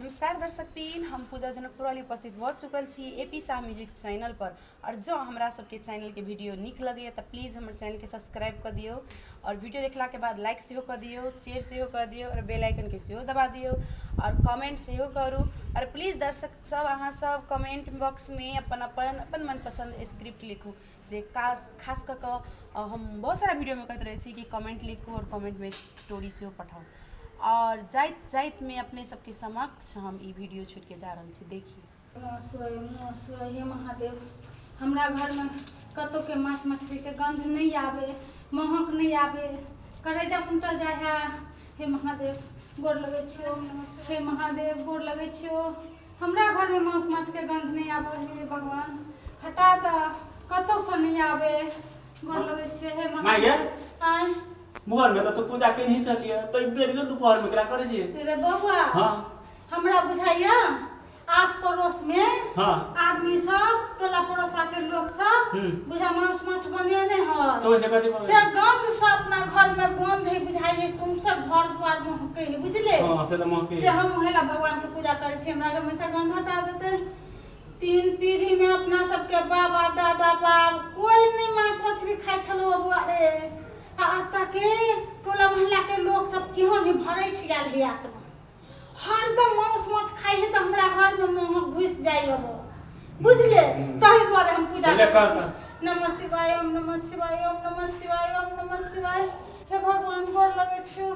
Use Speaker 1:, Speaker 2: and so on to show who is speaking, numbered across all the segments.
Speaker 1: नमस्कार दर्शक पीन, हम पूजा जनकपुर वाली उपस्थित भऽ चुकल छी A P Shah music channel पर। और जँ हमरा सबके चैनलके वीडियो नीक लगैए तऽ प्लीज हमर चैनलके सब्सक्राइब कऽ दियौ और वीडियो देखलाके बाद लाइक सेहो कऽ दियौ, शेयर सेहो कऽ दियौ और बेल आइकनके सेहो दबा दियौ और कमेंट सेहो करू। और प्लीज दर्शक सब, अहाँ सब कमेंट बॉक्समे अपन अपन अपन मनपसन्द स्क्रिप्ट लिखू, जे खास कऽ कऽ हम बहुत सारा वीडियोमे कहैत रहै छी कि कमेंट लिखू और कमेंटमे स्टोरी सेहो पठाउ। और जाइत जाइतमे अपने सबके समक्ष हम ई वीडियो छोड़िके जा रहल छी, देखी।
Speaker 2: नमः शिवाय, नमः शिवाय। हे महादेव, हमरा घरमे कतहुके माछ मछलीके गन्ध नहि आबै, महक नहि आबै, करैजा उनटल जाइ है। हे महादेव, गोर लगै छियौ। हे महादेव, गोर लगै छियौ। हमरा घरमे मांस माछके गन्ध नहि आबै। हे भगवान, हटा दऽ, कतहुसँ नहि आबै। गोर लगै छियै हे
Speaker 3: माय गे।
Speaker 2: महादेव। आँय?
Speaker 3: भोरमे तऽ तू पूजा केनही छलियै, तऽ ई बेरियो दुपहरमे केना करै छियै?
Speaker 2: रे बौआ,
Speaker 3: हँ।
Speaker 2: हमरा बुझाइया आस पड़ोस में आदमी सब, टोला पड़ोसा के लोग सब बुझा मांस माछ बनेने है।
Speaker 3: तो ओइसे कथी बनेने?
Speaker 2: से गंध से अपना घर में गंध है, बुझाइ है सौंसे घर द्वार महकै है, बुझले?
Speaker 3: हँ, से तऽ महकै।
Speaker 2: से हम उहेला भगवान के पूजा करै छी, हमरा घर में से गंध हटा देतै। तीन पीढ़ी में अपना सबके बाबा दादा बाप कोई नहीं मांस मछली खाइ छलो बौआ रे। आ एतऽ के टोला मोहल्ला के लोग सब केहन है, भरै छियाल है आत्मा, हरदम मांस माछ खाइ है तऽ हमरा घर में महक घुसि जाइ अब, बुझले? ताहि दुआरे हम पूजा
Speaker 3: पहिले
Speaker 2: करै
Speaker 3: कर
Speaker 2: छी। नमः शिवाय, ओम नमः शिवाय, ओम नमः शिवाय, ओम नमः शिवाय। हे भगवान, गोर लगै छियौ।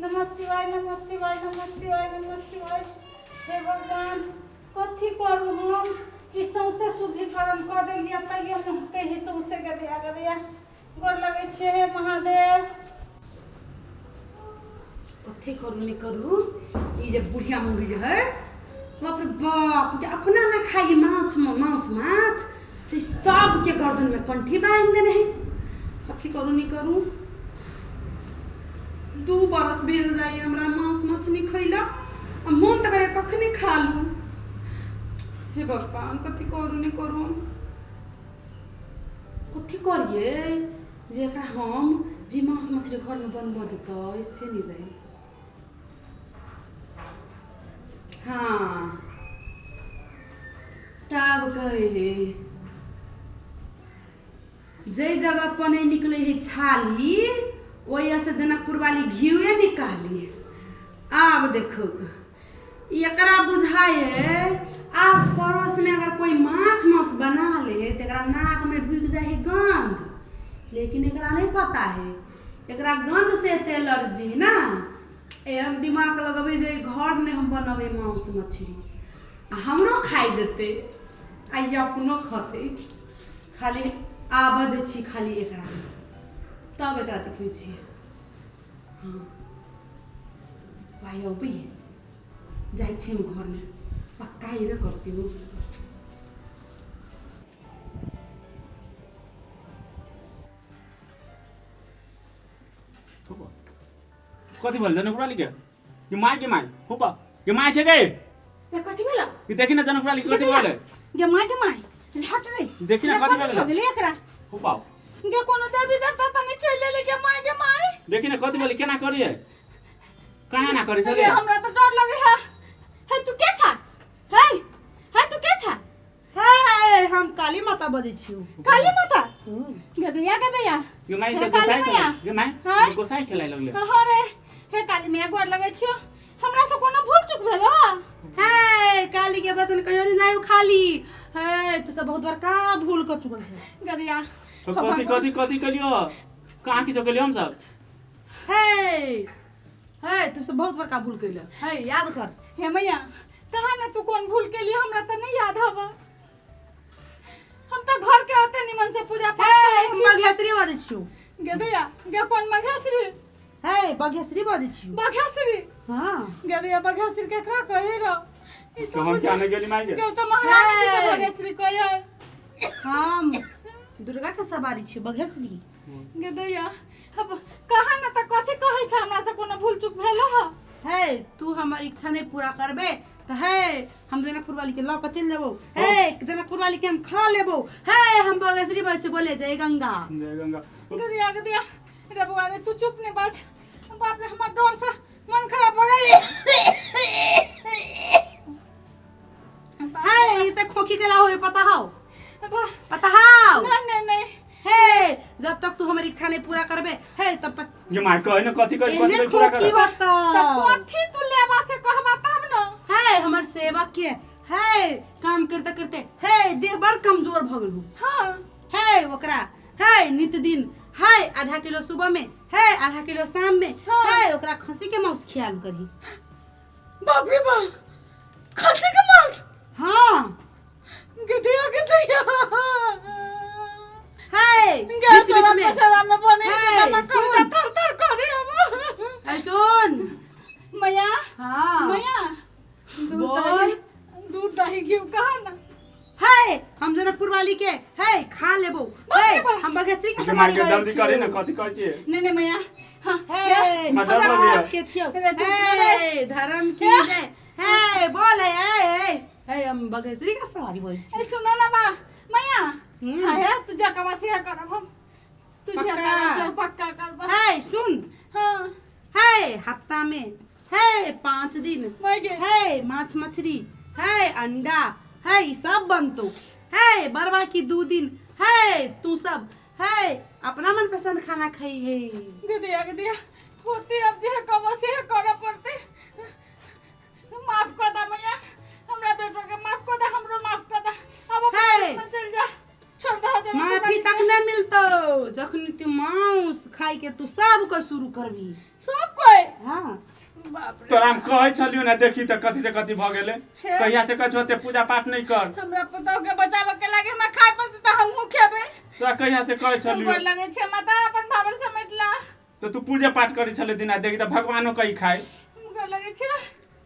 Speaker 2: नमः शिवाय, नमः शिवाय, नमः शिवाय, नमः शिवाय। हे भगवान, कथी करू हम? ई सौंसे शुद्धिकरण कऽ देलियै तैयो महकै है सौंसे गदिया गदिया। गोर लगै छियै हे महादेव।
Speaker 1: कथी करू नहि करू, ई जे बुढ़िया मौगी जे है, बाप रे बाप, जे अपना ना खाइ माछ मांस माछ तऽ ई सबके गर्दनमे कंठी बान्हि देने है। कथी करू नहि करू, 2 बरस भेल जाइ हमरा मांस माछ नहि खैला, आ मोन तऽ करे कखनी खा लू। हे भगवान, कथी करू नहि करू, हम कथी करियै जे एकरा हम जे मांस मछली घरमे बनबऽ देतै से नहि जानि। हँ, तब कहै हे जाहि जगह पर नहि निकलै है छाली, ओहिसँ जनकपुर वाली घीए निकाली। आब देखू, एकरा बुझाइ आस पड़ोस में अगर कोई माछ मांस बना ले तो एकरा नाक में ढुक जाए है गंध, लेकिन एकरा नहीं पता है एकरा गंध से एते एलर्जी है ना। एहन दिमाग लगबै जे घर नहीं हम बनबै मांस मछली, आ हमरो खाइ देतै आ ई अपनो खतै। खाली आबऽ दै छी खाली एकरा, तब एकरा देखबै छियै। हँ भाइ, अबै जाइ छी हम घरमे, पक्का अयबे करती ओ।
Speaker 3: कथी भेल जनकपुर वाली के? ये my के my फूफा, ये my छै गे।
Speaker 2: ए, कथी भेल?
Speaker 3: ये देखी ना जनकपुर वाली के कथी भेल।
Speaker 2: गे my, गे my, हट रे।
Speaker 3: देखी ना
Speaker 2: गे,
Speaker 3: कथी
Speaker 2: कथी
Speaker 3: भेल?
Speaker 2: भऽ गेलै एकरा?
Speaker 3: फूफा।
Speaker 2: गे, कोनो देवी देवता तऽ नहि चलि एलै? गे my, गे my.
Speaker 3: देखी ना कथी भेल, केना करिए, कहाँ ना करी
Speaker 2: गे,
Speaker 3: छलिए।
Speaker 2: हमरा तऽ डर लगै है। हे, तू के छा? हे हे, तू के छा?
Speaker 4: हे, हम काली माता बजै छियौ।
Speaker 2: काली माता? गदैया गदैया।
Speaker 3: ये my
Speaker 2: हे
Speaker 3: के
Speaker 2: काली
Speaker 3: गोसाई
Speaker 2: मैया।
Speaker 3: खेलाइ, ये my
Speaker 2: हाँ?
Speaker 3: ये गोसाई खेलाइ लगले।
Speaker 2: हाँ रे, हे काली मैया, गोर लगै छियौ। हमरा से कोनो भूल चूक भेल हो?
Speaker 4: हे, काली के वचन कहियो नहीं जायो खाली। हे, तू सब बहुत बड़का भूल कर चुकल छै।
Speaker 2: गदैया।
Speaker 3: तो कथी कथी कथी कलियो, कहाँ की कलियो हम सब?
Speaker 4: हे हे, तू सब बहुत बड़का भूल कैले हे, याद कर।
Speaker 2: हे मैया, कहाँ ना तू कोन भूल केलिए, हमरा तऽ नहीं याद हवा। हम तऽ घर के आते निमन से पूजा पाठ
Speaker 4: हे,
Speaker 2: करै
Speaker 4: हम
Speaker 2: छी।
Speaker 4: बघेसरी बजै छियौ।
Speaker 2: गदैया गे, कोन मघेसरी?
Speaker 4: हे, बघेसरी बजै छियौ।
Speaker 2: बघेसरी?
Speaker 4: हाँ।
Speaker 2: गदैया, बघेसरी केकरा कहै रहो? ई
Speaker 3: तो हम क्या नहीं गेली माई के।
Speaker 2: गे, तऽ महारानी जी के
Speaker 4: हे।
Speaker 2: बघेसरी कहै है।
Speaker 4: हम दुर्गा के सवारी छियौ, बघेसरी।
Speaker 2: गदैया, अब कहाँ ना तऽ कथी कहै छै, हमरा से कोनो भूल चूक भेल हो?
Speaker 4: हे, तू हमर इच्छा नहीं पूरा करबे तऽ हे, हम जनकपुर वाली के लऽ कऽ चलि जेबौ। हे, जनकपुर वाली के हम खा लेबौ। हे, हम बघेसरी बजै छियौ, बोले जय गंगा।
Speaker 3: जय गंगा।
Speaker 2: गदैया गदैया रे बौआ रे, तू चुप नहीं बाज। बाप रे, हमर डर से मन खराब हो गेल।
Speaker 4: करबे पता हौ?
Speaker 2: वाह,
Speaker 4: पता हौ?
Speaker 2: नहीं नहीं नहीं।
Speaker 4: हे, जब तक तू हमर इच्छा नहीं पूरा करबे हे तब तक
Speaker 3: ये माय कहे न कथी कथी
Speaker 4: एहने
Speaker 3: कथी पूरा
Speaker 4: खोखी
Speaker 3: कर
Speaker 4: बता।
Speaker 2: त कथी तू लेबा से कहबा तब न।
Speaker 4: हे हमर सेवा के हे काम करते करते हे देह बड़ कमजोर भ गेल।
Speaker 2: हाँ।
Speaker 4: हे ओकरा हे नित दिन हे आधा किलो सुबह में हे आधा किलो शाम में।
Speaker 2: हाँ।
Speaker 4: हे ओकरा खसी के मांस खियाल करही।
Speaker 2: बाप रे बाप, खसी के मांस?
Speaker 4: हाँ।
Speaker 2: गधिया गधिया।
Speaker 4: हे
Speaker 2: गैस
Speaker 4: बीच बीच में
Speaker 2: पछड़ा में बने
Speaker 4: हे,
Speaker 2: नमक कर
Speaker 4: सुन।
Speaker 2: थर थर करे हम।
Speaker 4: ऐ सुन।
Speaker 2: मैया।
Speaker 4: हाँ।
Speaker 2: मैया, दूध
Speaker 4: बोल।
Speaker 2: दही, दूध दही घी कहा ना।
Speaker 4: हे हम जनकपुर वाली के हे खा लेबो। हे
Speaker 2: रे बाप।
Speaker 4: हम बघेसरी के
Speaker 3: ये माय
Speaker 4: सवारी
Speaker 3: के
Speaker 4: रहै
Speaker 3: जल्दी
Speaker 4: छियौ।
Speaker 3: करे न कथी कहै छियै।
Speaker 2: नहीं नहीं मैया, हाँ।
Speaker 4: हे
Speaker 3: हमरा डर
Speaker 4: हमरा
Speaker 3: लगैया।
Speaker 4: बाप के छियौ।
Speaker 2: रे, चुप
Speaker 4: हे धर्म की जय। हे बोल। हे हे हे हम बघेसरी के सवारी बोल।
Speaker 2: ए सुनो ना बा मैया।
Speaker 4: हम्म।
Speaker 2: हाँ है तू जा कबा से करब हम, तू जा
Speaker 4: पक्का।
Speaker 2: कबा से पक्का करब।
Speaker 4: हे सुन।
Speaker 2: हाँ।
Speaker 4: हे हफ्ता में हे 5 दिन
Speaker 2: मैं के
Speaker 4: हे माछ मछली हे अंडा हे ई सब बनतो। हे बरवा की 2 दिन हे तू सब हे अपना मनपसंद खाना खाई है।
Speaker 2: गधिया गधिया होते अब जे कबा से करे पड़ते। माफ कर दा मैया, हमरा बेटो के माफ कर दा, हमरो माफ कर दा। अब अपन
Speaker 4: हे।
Speaker 2: घर में चल जा, छोड़ दा जरा।
Speaker 4: माफी तक नहीं मिलतो जखनी तू मांस खाई के तू सब के शुरू करबी।
Speaker 2: सब कोई?
Speaker 4: हाँ।
Speaker 2: बाप रे।
Speaker 3: तोरा हम कहै छलियौ ने, देखी तऽ कथी से कथी भऽ गेलै।
Speaker 2: हे।
Speaker 3: कहिया से कहै छौ ओते पूजा पाठ नहि कर।
Speaker 2: हमरा पुतहु के बचावे के लागे हमरा खाय पड़ते तऽ हमहूँ खेबै।
Speaker 3: तोरा कहिया से कहै
Speaker 2: हम
Speaker 3: छलियौ।
Speaker 2: गोर लगै छै माता, अपन भावर समेटला।
Speaker 3: तऽ तू पूजे पाठ करै छलै दिन आ देखी तऽ भगवानो कही खाय।
Speaker 2: हम गोर लगै छै।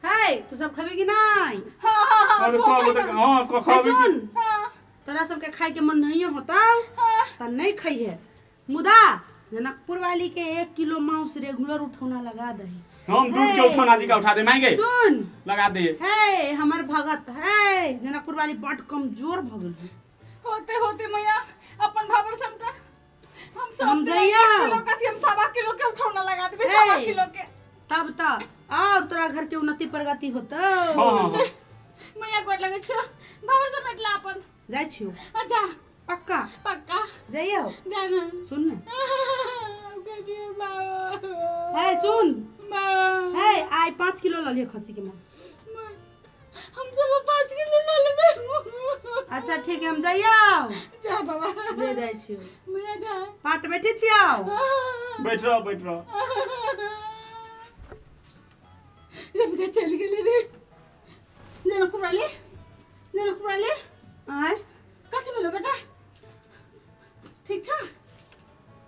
Speaker 4: हे तू सब खेबी कि नहीं?
Speaker 2: हाँ हाँ हाँ।
Speaker 3: और
Speaker 2: तू
Speaker 3: कहबो
Speaker 2: खाइ
Speaker 3: तऽ
Speaker 2: ना।
Speaker 3: हँ
Speaker 4: हे
Speaker 3: कहबी।
Speaker 4: सुन।
Speaker 2: हाँ।
Speaker 4: तोरा सबके खाय के मन नहीं होता
Speaker 2: हाँ।
Speaker 4: त नहीं खइहे, मुदा जनकपुर वाली के 1 किलो मांस रेगुलर उठौना लगा दही।
Speaker 3: हम दूध के
Speaker 4: हे।
Speaker 3: उठौना जी का उठा दे मांगे।
Speaker 4: सुन।
Speaker 3: लगा दे।
Speaker 4: हे हमर भगत हे जनकपुर वाली बड कमजोर भ गेल।
Speaker 2: होते होते मैया अपन भावर समटा हम सब
Speaker 4: हम
Speaker 2: दिन
Speaker 4: जइया।
Speaker 2: 1 किलो कथी, हम 1.25 किलो के उठौना लगा देबै।
Speaker 4: हे।
Speaker 2: 1.25 किलो के।
Speaker 4: तब त और तोरा घर के उन्नति प्रगति होतो।
Speaker 3: हाँ हाँ हाँ।
Speaker 2: मैया गोर लगै छै, भावर समेटला अपन।
Speaker 4: जाइ छियौ।
Speaker 2: अच्छा।
Speaker 4: पक्का?
Speaker 2: पक्का।
Speaker 4: जइयौ।
Speaker 2: जा ना।
Speaker 4: सुन न।
Speaker 2: गधिया बाबा।
Speaker 4: हे सुन।
Speaker 2: बा।
Speaker 4: हे आइ 5 किलो लऽ लिअ खस्सी के मांस।
Speaker 2: हम सब 5 किलो लऽ लेबै।
Speaker 4: अच्छा ठीक है, हम जइयौ।
Speaker 2: जा बाबा।
Speaker 4: ले जाइ छियौ।
Speaker 2: मैया जा।
Speaker 4: पाट बैठे छियौ।
Speaker 3: बैठ रह बैठ रह।
Speaker 2: रे बेटा चलि गेलै रे। जनकपुर वाली, जनकपुर वाली।
Speaker 4: आँय?
Speaker 2: कथी भेलो बेटा? ठीक छ?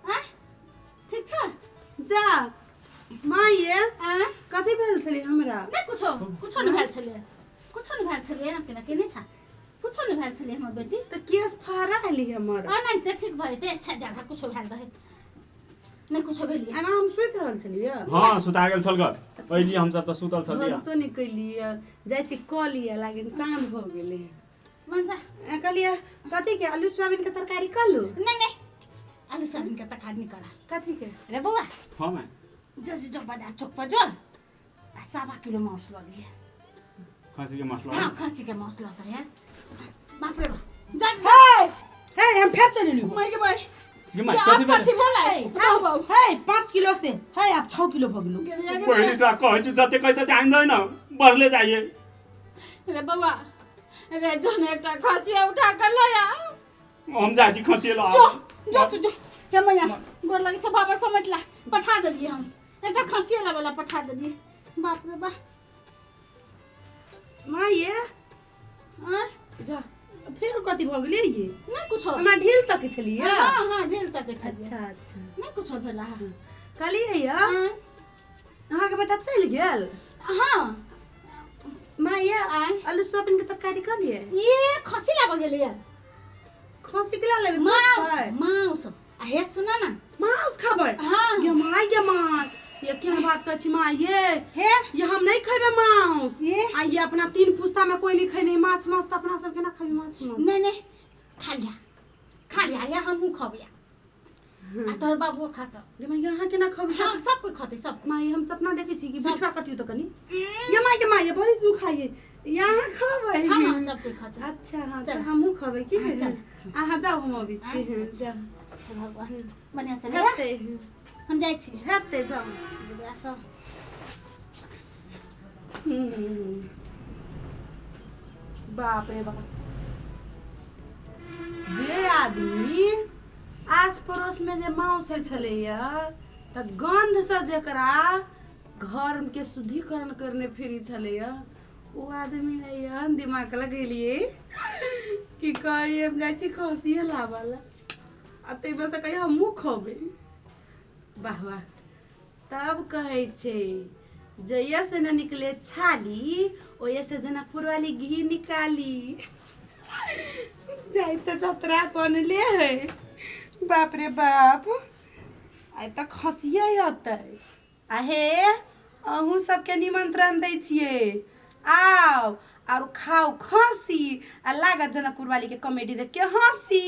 Speaker 2: आँय, ठीक छ?
Speaker 4: जा माये।
Speaker 2: आँय?
Speaker 4: कथी भेल छलै हमरा?
Speaker 2: नहि कुछो, कुछो नहि भेल छलै, कुछो नहि भेल छलै। एना केना केने छ? कुछो नहि भेल छलै हमर बेटी।
Speaker 4: तऽ केस फहरा एली हमर।
Speaker 2: आ नहि तऽ ठीक भऽ जेतै। अच्छा ज्यादा कुछो भेल रहै नहि, कुछो भेलियै।
Speaker 4: एना हम सुति रहल छलियै।
Speaker 3: हँ सुता गेल छल घर अइली, हम सब तऽ सुतल छलियै।
Speaker 4: भनसो नहि कैलियै, जाइ छी कऽ लिअ, लागे साँझ भऽ गेलै।
Speaker 2: मनसा।
Speaker 4: कहलियै कथी के आलू सोयाबीन के तरकारी कऽ लू?
Speaker 2: नहीं नहीं, आलू सोयाबीन के तरकारी नहीं करा।
Speaker 4: कथी के?
Speaker 2: रे बौआ।
Speaker 3: हाँ माय।
Speaker 2: जो जो बाजार चौक पर जो आ 1.25 किलो मांस लऽ लिहे।
Speaker 3: खसी के मसला?
Speaker 2: हाँ, खसी के मांस लऽ के है। बाप रे बाप, जा।
Speaker 4: हे हे हम फेर चलि एलियौ।
Speaker 2: माय के भाई।
Speaker 3: ये माय
Speaker 2: के
Speaker 3: कथी
Speaker 2: आब
Speaker 3: भेलै?
Speaker 2: कथी भेलै बताउ बाबू।
Speaker 4: हे 5 किलो से हे आब 6 किलो भऽ गेलौ।
Speaker 2: गिरिया गिरिया।
Speaker 3: पहिले तोरा कहै छु जते कहै तते आनि दै न, बढ़ले जाइए।
Speaker 2: रे बौआ रे, जौन एकटा खसिया उठा कर लऽ आ।
Speaker 3: हम जाइ छी खसिए लऽ।
Speaker 2: जो जो तू जो। हे मैया गोर लगै छै, बाबर समेट ला, पठा देलियै हम एकटा खसिया लाबै ला पठा देलियै। बाप रे बाप।
Speaker 4: माये।
Speaker 2: आँय?
Speaker 4: जा फेर कथी भऽ गेलै ये?
Speaker 2: नहि कुछो।
Speaker 4: हमरा ढील तक छलियै।
Speaker 2: हाँ हाँ, ढेल तक छलियै।
Speaker 4: अच्छा अच्छा।
Speaker 2: नहि कुछो भेला है।
Speaker 4: कहलियै यऽ
Speaker 2: आँय?
Speaker 4: अहाँके बेटा चलि गेल?
Speaker 2: हाँ।
Speaker 4: माये।
Speaker 2: आँय?
Speaker 4: आलू सोयाबीन के तरकारी कहलियै।
Speaker 2: ये खसी लाबऽ गेलैया।
Speaker 4: खसी के लेबै?
Speaker 2: माउस माउस। आ हे सुन ना।
Speaker 4: मांस खाबै?
Speaker 2: हाँ।
Speaker 4: ये माय ये माय, ये केहन बात कहै छी माँ ये?
Speaker 2: हे।
Speaker 4: ये हम नहीं खेबै मांस।
Speaker 2: ये?
Speaker 4: आ ये अपना 3 पुस्ता में कोई नहीं खेने माछ मांस, तऽ अपना सब केना खेबै माछ मांस?
Speaker 2: नहीं नहीं, खा लिया खा लिया, या हमहूँ खबिया आ तोहर बाबुओ खातौ।
Speaker 4: गे माय, अहाँ केना खबै?
Speaker 2: हाँ, सब कोई खतै सब।
Speaker 4: माय, हम सपना देखै छी कि
Speaker 2: सब-
Speaker 4: बिठुआ कटियो तऽ कनि। ये माय के माय, ये बड़ी दुखाइए।
Speaker 1: यहाँ खबै
Speaker 2: हाँ हाँ सब कोई खाते।
Speaker 1: अच्छा हाँ,
Speaker 2: चल।
Speaker 1: तऽ हमहूँ खबै की?
Speaker 2: हाँ, चल।
Speaker 1: अहाँ जाउ, हम अबै छी।
Speaker 2: हाँ,
Speaker 1: जाउ।
Speaker 2: हे भगवान, बढ़िआँ से ले।
Speaker 1: हेतै।
Speaker 2: हम जाइ छी।
Speaker 1: हेतै, जाउ।
Speaker 2: बुढ़िया सब।
Speaker 1: बाप रे बाप, जे आदमी आस पड़ोस में जे मांस होइ छलैया तऽ गंध से जेकरा घर के शुद्धिकरण करने फिरी छलैया, ओ आदमी एहन दिमाग लगेलिए कि कहिए हम जाइ छी खसिए लाबऽ ला आ ताहिमे से कहिए हमहूँ खबै। वाह वाह! तब कहै छै, जहिया से न निकले छाली, ओहिया से जनकपुर वाली घी निकाली। जाइ तऽ जतरा बनले है। बाप रे बाप, आइ तऽ खसिए अतै। आ हे, अहूँ सबके निमंत्रण दै छियै, आउ और खाउ खसी आ लागत जनकपुर वाली के कॉमेडी देख के हंसी।